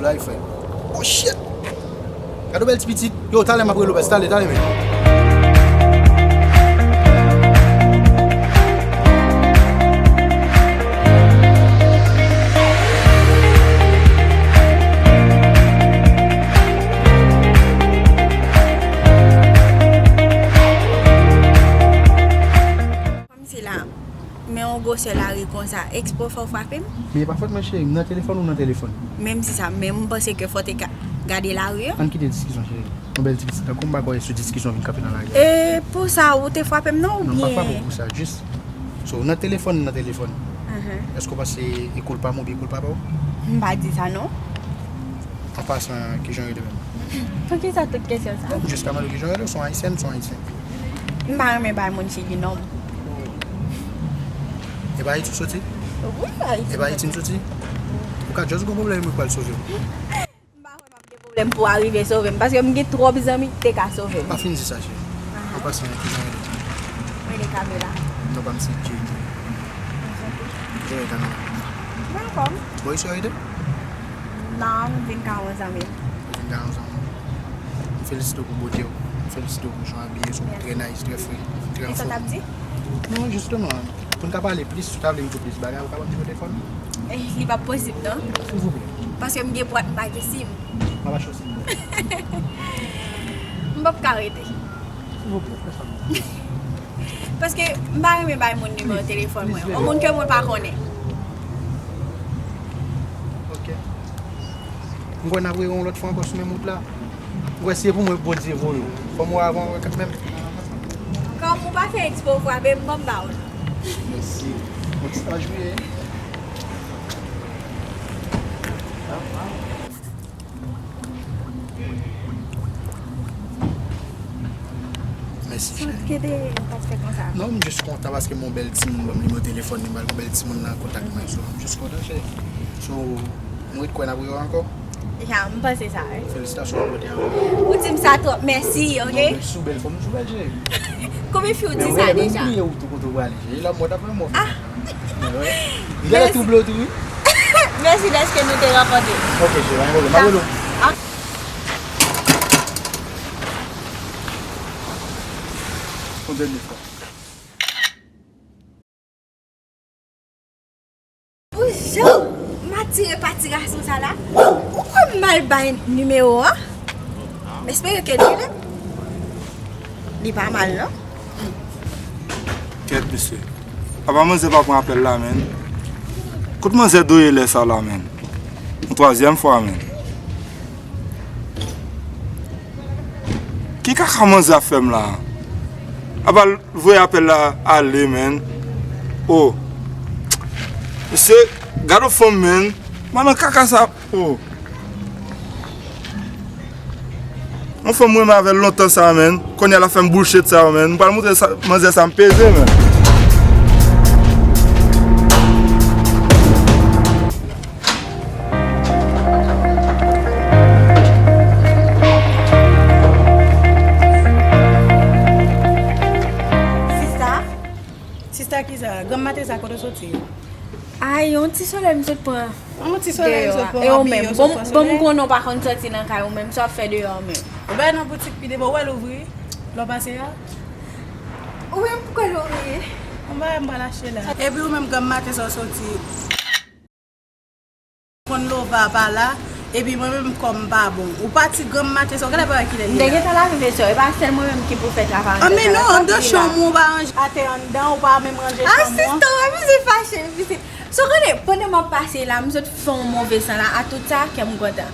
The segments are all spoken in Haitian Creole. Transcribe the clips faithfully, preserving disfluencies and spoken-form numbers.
Ay, frè. Oh, shit! Gade yon bèl ti pitit. Yo, talè m ap rele w, bès. Talè, talè, men. Kòmsi la, men yon gwosè lari konsa, eksprè w fè w frape m? Men e pa fòt mwen, cheri, m nan telefòn ou nan telefòn? Menm si sa, men m panse ke fò w te ka gade lari an. Ann kite diskisyon, cheri. Yon bèl ti pitit tankou m, m pa kwè sou diskisyon vin kanpe nan lari a. E pou sa, ou te frape m non, oubyen? Non, m pa frape w pou sa, jis. So, ou nan telefòn, nan telefòn. Ahan. Èske w panse e koulpa m oubyen koulpa pa w? M pa di sa, non. An pasan, kijan w rele menm? Poukisa tout kesyon sa? Non, m jis ka mande w kijan w rele, w se yon ayisyèn, m se yon ayisyen. M pa renmen bay moun figi non. E pa Ayiti w soti? Wi, Ayiti. E pa Ayiti m soti? Ou ka just gon pwoblèm, mwen pral sove w. M pa kwè m ap gen pwoblèm pou w arive sove m, paske m gen twòp zanmi ki te ka sove m. Pa fin di sa, cheri. Ahan. An pasan, kijan w rele? Mwen rele Camila. Non pa m se J J. Enchante. Jan w ye, Camila? Mwen anfòm. Bon, isit w rete? Non, m vin ka yon zanmi m. Ou vin ka yon zanmi w. M felisite w pou bote w. M felisite w pou jan w abiye, so w trè nice, trè fre, trè anfòm. Kisa w t ap di? Non, jisteman, pou n ka pale plis, si w ta vle m di w plis bagay, ou ka ban m nimewo telefòn ou? Eh, li p ap posib, non. Silvouplè. Paske m gen pòt, m pa gen sim. M ap achte w sim. M p ap ka rete. Silvouplè, fè sa. Paske m pa renmen bay moun nimewo telefòn mwen. Yon moun ke mwen pa konnen. Ok. M kwè n ap rewè yon lòt fwa ankò sou menm wout la. M kwè si se pou mwen Bondye voye w. Fò m wè avan wè kanmenm. Kòm ou pa fè eksprè w frape m, ban m ba w l. Mèsi. Bon ti staj ou ye. Mèsi, cheri. Kite w pa t fè konsa. Non, m jis kontan paske m wè yon bèl timoun ban m nimewo telefòn li, m al gon bèl timoun nan kontak mwen, so, m jis kontan, cheri. So, m ret kwè n ap rewè ankò. Ya, m panse sa, wi. Felisitasyon pou bote a. Ou di m sa twòp, mèsi, ok? Non, men si w bèl, fò m di w bèl, cheri. Konbyen fi w di sa deja? Men ou wè, menm bliye ou tou kote w prale, cheri. La mòd ap fè mò. Ah! Li genlè twouble w tou, wi. Mèsi dèske nou te rankontre. Ok, cheri, pa gen pwoblèm. M ap rele w. Ah. Yon dènye fwa. Pou jan m atire pa ti gason sa la, ou kwè m mal bay nimewo a? M espere ke li rele m. Li pa mal, non. Kèt, mesye. Apa manzè pa pran apèl la, menn? Kot manzè doye lè sa la, menn? Yon twazyèm fwa, menn. Ki kaka manzè ap fè m la? Apa l voye apèl la ale, menn. Oh. Mesye, gad yon fanm, menn. M pa nan kaka sa. Oh. Yon fanm mwen renmen avè l lontan sa, menn. Kounye a l ap fè m bullshit sa yo, menn. M pral montre sa, manzè sa m peze, menn. Sista? Sista kisa? Granm maten sa kote w soti? Ay, yon ti solèy m sot pran. Yon ti solèy m sot pran, m abiye, w sot pran solèy. Bon, m konnen w pa konn soti nan kay ou menm, sa w ap fè deyò menm? Ou bay nan boutik pi devan, ou wè louvri, lè w pase a? Ou menm, poukò louvri? Yon bagay m pral achte la. Epi ou menm, granm maten sa w soti. Konn Lova pa la, epi mwen menm kò m pa bon. Ou pati granm maten sa, w genlè pa wè kilè li la. M te gentan lave vesè w, e pa sèl mwen menm ki pou fè travay an. Ah, men non, anndan chanm ou pa ranje atè anndan, ou pa menm ranje chanm ou an. Asistan, w abize fache, pitit. So, konnen, pandan m ap pase la, m sot fè yon move san la, a tout sa, kè m kontan.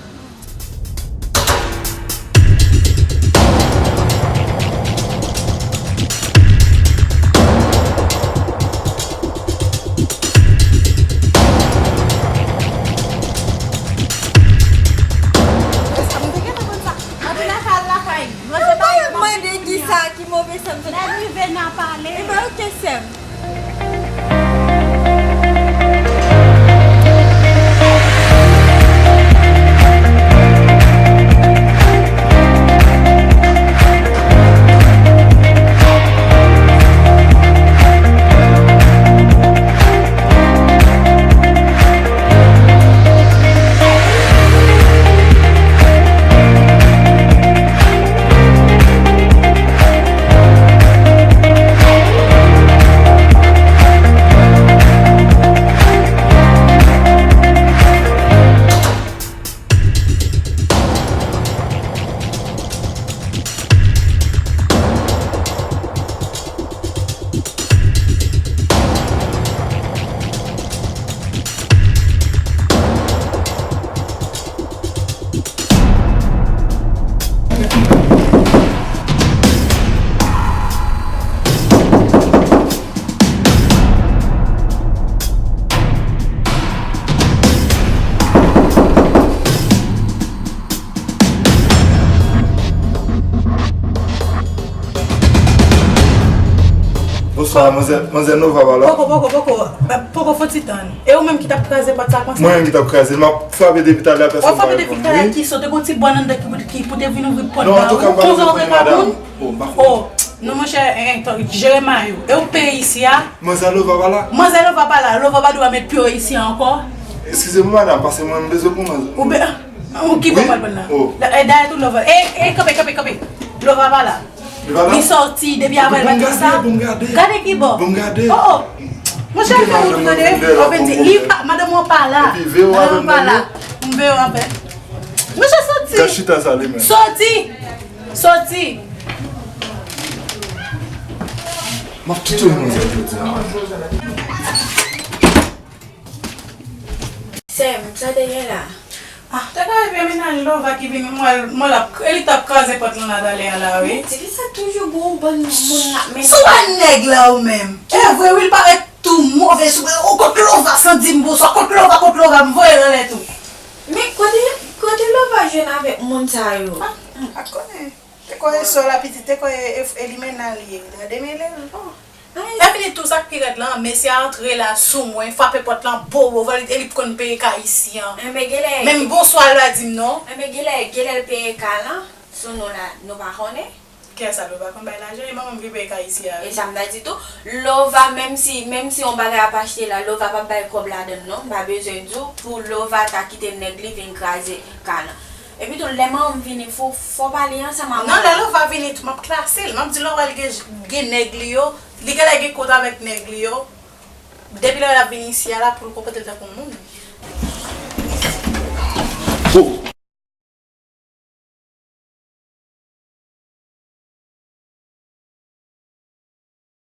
Sa m te gentan konn sa. Anpil afè al lakay. Mwen se pa yo mande kisa ki move san m sot. Lè m rive n a pale. E pa oke sè m. Sa, manzè, manzè Nova pa la. Poko, poko, poko. Ba, poko, fò ti tann. E ou menm ki t ap kraze pòt sa konsa? Mwen menm ki t ap kraze l, m ap frape depi talè a, pèsonn pa reponn. Ou frape depi talè a, kisa? Ou te gon ti bòn anndan ki, ki pou te vin ouvri pòt la. Non, antouka, m pa reponn, madanm. Oh, non, monchè, eh, eh, jere may ou. E ou peye isi a? Manzè Lova pa la? Manzè Lova pa la. Lova pa dwe met pye isi a ankò. Eskize m, madanm, paske mwen, m bezwen pou manzè. Ou be-, ou ki bò pral pran la? Oh. La, eh, dayè tou Lova. Eh, eh, kanpe, kanpe, kanpe. Lova pa la. Li pa la? Li sòti depi avè l bat konsa. Bon, m gade, bon, m gade. Gade ki bò. Bon, m gade. Oh, oh. Monchè, fè wout ou tande. Ou vin di, li pa, madanm ou pa la. Epi veye w avè m nan yo. M veye w avè. Monchè, sòti. Gad chita sa li menm. Sòti. Sòti. M ap kite w manzè jodi a. Sè m, sa te gen la? Ah, te ka epi menaj Lova ki vini, mwen, mwen l ap, e li t ap kraze pòt lan la talè a la, wi. Men, tifi sa toujou gon bann moun l ap mennen. Si w pa nèg la ou menm. E vre, wi, l parèt tou move sou mwen. O, kot Lova, san di m bonswa, kot Lova, kot Lova, m voye l anlè tou. Men kote, kote Lova jwenn avèk moun sa yo? Ah, m pa konnen. Te kwè e sè w la pitit, te kwè e, e, e limena l ye. Gade mele l, bon. Lè fini tou sa k pi rèd lan, mesye a antre la sou mwen, frape pòt lan, bo, bo, bo, e li p konn peye kay isi an. Enben, genlè. Menm bonswa l pa di m non. Enben, genlè, genlè l peye kay lan, sou nou la, nou pa konnen. Kiyès sa, Lova konn bay lajan, e manman m ki peye kay isi a, wi. E sa m ta di tou, Lova, menm si, menm si yon bagay ap achte la, Lova p ap bay kòb ladann non, m pa bezwen di w, pou Lova ta kite nèg li vin kraze kay lan. Epi tou, lè manman m vini, fò, fò w pale ansanm ak manman m. Non, lè Lova vini tou, m ap klase l. M ap di Lova l gen, gen nèg li yo. Li genlè gen kont avèk nèg li yo. Depi lè l ap vini isi a la, pou l konpòte l tankou moun.